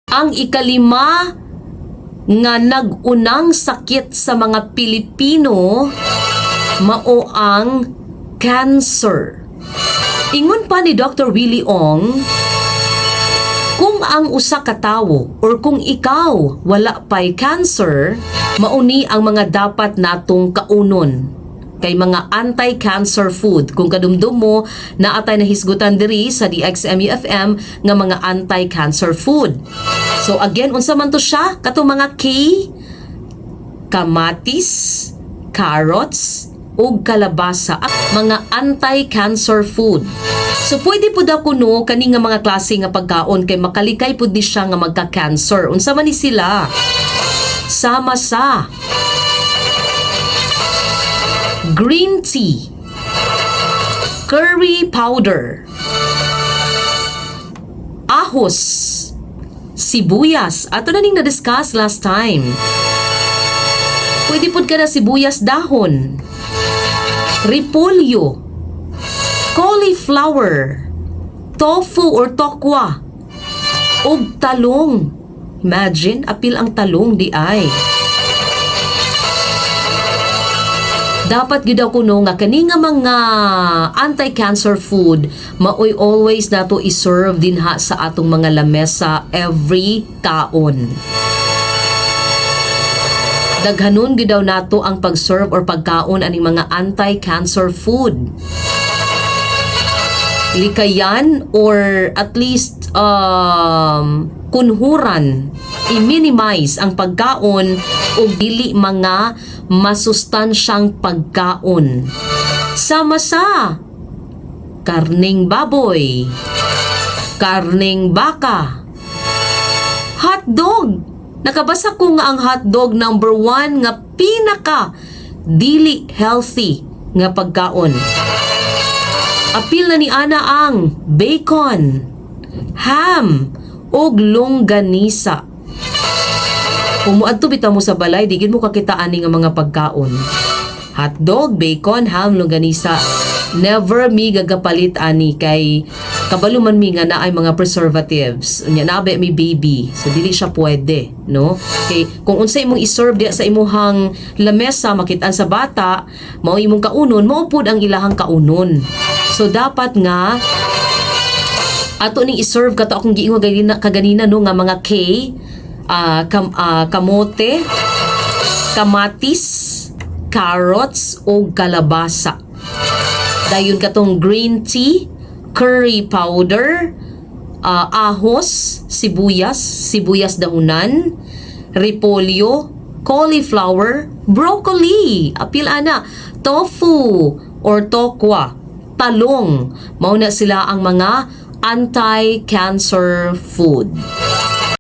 Ang ikalima nga nag-unang sakit sa mga Pilipino mao ang cancer. Ingon pa ni Dr. Willie Ong, kung ang usa ka tawo or kung ikaw wala pay cancer, mauni ang mga dapat natong kaunon kay mga anti-cancer food. Kung kadumdum mo, naa tay nahisgutan diri sa DXMUFM nga mga anti-cancer food. So again, unsa man to siya? Katong mga K, kamatis, carrots, ug kalabasa, mga anti-cancer food. So pwede pud daw kuno kani nga mga klase nga pagkaon kay makalikay pud ni siya nga magka-cancer. Unsa man ni sila? Sama sa green tea, curry powder, ahos, sibuyas. Ato na ning na-discuss last time. Pwede pud ka na sibuyas dahon, repolyo, cauliflower, tofu or tokwa, ug talong. Imagine, apil ang talong diay. Dapat gyud daw kuno nga kani nga mga anti-cancer food maoy always nato i-serve dinha sa atong mga lamesa every kaon. Daghanon gyud daw nato ang pag-serve or pagkaon aning mga anti-cancer food. Likayan or at least kunhuran, i-minimize ang pagkaon og dili mga masustansyang pagkaon. Sama sa karning baboy, karning baka, hotdog. Nakabasa ko nga ang hotdog number one nga pinaka dili healthy nga pagkaon. Apil na ni ana ang bacon, ham, ug longganisa. Kung muadto bitaw mo sa balay, di gid mo kakita ani nga mga pagkaon. Hotdog, bacon, ham, longganisa. Never mi gagapalit ani kay kabalo man mi nga naay mga preservatives. Unya naa ba mi baby. So dili siya pwede, no? Kay kung unsa imong i-serve diya sa imuhang lamesa makitaan sa bata, mao imong kaunon, mao pud ang ilahang kaunon. So dapat nga ato ning i-serve kato akong giingon kaganina, kaganina no, nga mga K, kamote, kamatis, carrots o kalabasa. Dayon katong green tea, curry powder, ahos, sibuyas, sibuyas dahunan, repolyo, cauliflower, broccoli, apil ana, tofu or tokwa, talong. Mao na sila ang mga anti-cancer food.